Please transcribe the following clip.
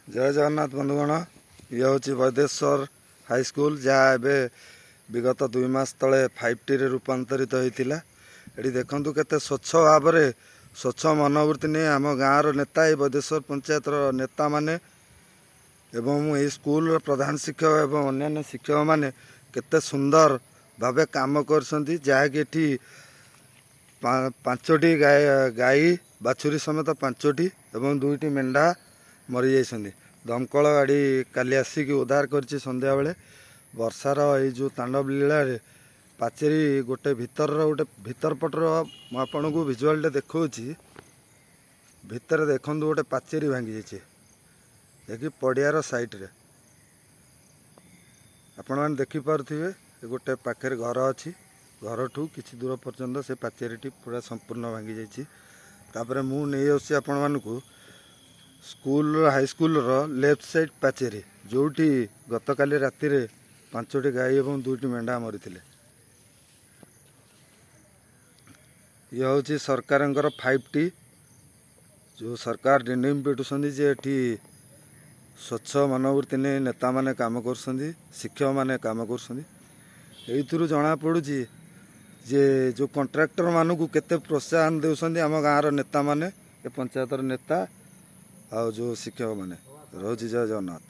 ଜୟ ଜଗନ୍ନାଥ ବନ୍ଧୁଗଣ। ଇଏ ହେଉଛି ବୈଦେଶ୍ୱର ହାଇସ୍କୁଲ, ଯାହା ଏବେ ବିଗତ 2 ମାସ ତଳେ 5Tରେ ରୂପାନ୍ତରିତ ହୋଇଥିଲା। ଏଠି ଦେଖନ୍ତୁ କେତେ ସ୍ୱଚ୍ଛ ଭାବରେ, ସ୍ୱଚ୍ଛ ମନୋବୃତ୍ତି ନେଇ ଆମ ଗାଁର ନେତା, ଏଇ ବୈଦେଶ୍ୱର ପଞ୍ଚାୟତର ନେତାମାନେ ଏବଂ ଏଇ ସ୍କୁଲର ପ୍ରଧାନ ଶିକ୍ଷକ ଏବଂ ଅନ୍ୟାନ୍ୟ ଶିକ୍ଷକମାନେ କେତେ ସୁନ୍ଦର ଭାବେ କାମ କରୁଛନ୍ତି, ଯାହାକି ଏଠି ପାଞ୍ଚଟି ଗାଈ ବାଛୁରୀ ସମେତ ପାଞ୍ଚଟି ଏବଂ ଦୁଇଟି ମେଣ୍ଢା ମରିଯାଇଛନ୍ତି। ଦମକଳ ଗାଡ଼ି କାଲି ଆସିକି ଉଦ୍ଧାର କରିଛି ସନ୍ଧ୍ୟାବେଳେ। ବର୍ଷାର ଏଇ ଯେଉଁ ତାଣ୍ଡବ ଲୀଳାରେ ପାଚେରୀ ଗୋଟେ ଭିତରର, ଗୋଟେ ଭିତର ପଟର ମୁଁ ଆପଣଙ୍କୁ ଭିଜୁଆଲଟା ଦେଖାଉଛି। ଭିତରେ ଦେଖନ୍ତୁ, ଗୋଟେ ପାଚେରୀ ଭାଙ୍ଗି ଯାଇଛି ଦେଖି ପଡ଼ିଆର ସାଇଡ଼ରେ। ଆପଣମାନେ ଦେଖିପାରୁଥିବେ, ଗୋଟେ ପାଖରେ ଘର ଅଛି। ଘରଠୁ କିଛି ଦୂର ପର୍ଯ୍ୟନ୍ତ ସେ ପାଚେରୀଟି ପୁରା ସମ୍ପୂର୍ଣ୍ଣ ଭାଙ୍ଗି ଯାଇଛି। ତାପରେ ମୁଁ ନେଇ ଆସୁଛି ଆପଣମାନଙ୍କୁ ସ୍କୁଲର, ହାଇସ୍କୁଲର ଲେଫ୍ଟ ସାଇଡ୍ ପାଚେରୀ, ଯେଉଁଠି ଗତକାଲି ରାତିରେ ପାଞ୍ଚଟି ଗାଈ ଏବଂ ଦୁଇଟି ମେଣ୍ଢା ମରିଥିଲେ। ଇଏ ହେଉଛି ସରକାରଙ୍କର 5T, ଯେଉଁ ସରକାର ଡିଣ୍ଡିମ ପିଟୁଛନ୍ତି ଯେ ଏଠି ସ୍ୱଚ୍ଛ ମନୋବୃତ୍ତି ନେଇ ନେତାମାନେ କାମ କରୁଛନ୍ତି, ଶିକ୍ଷକମାନେ କାମ କରୁଛନ୍ତି। ଏଇଥିରୁ ଜଣାପଡ଼ୁଛି ଯେ ଯେଉଁ କଣ୍ଟ୍ରାକ୍ଟରମାନଙ୍କୁ କେତେ ପ୍ରୋତ୍ସାହନ ଦେଉଛନ୍ତି ଆମ ଗାଁର ନେତାମାନେ, ଏ ପଞ୍ଚାୟତର ନେତା ଆଉ ଯେଉଁ ଶିକ୍ଷକମାନେ। ରହୁଛି, ଜୟ ଜଗନ୍ନାଥ।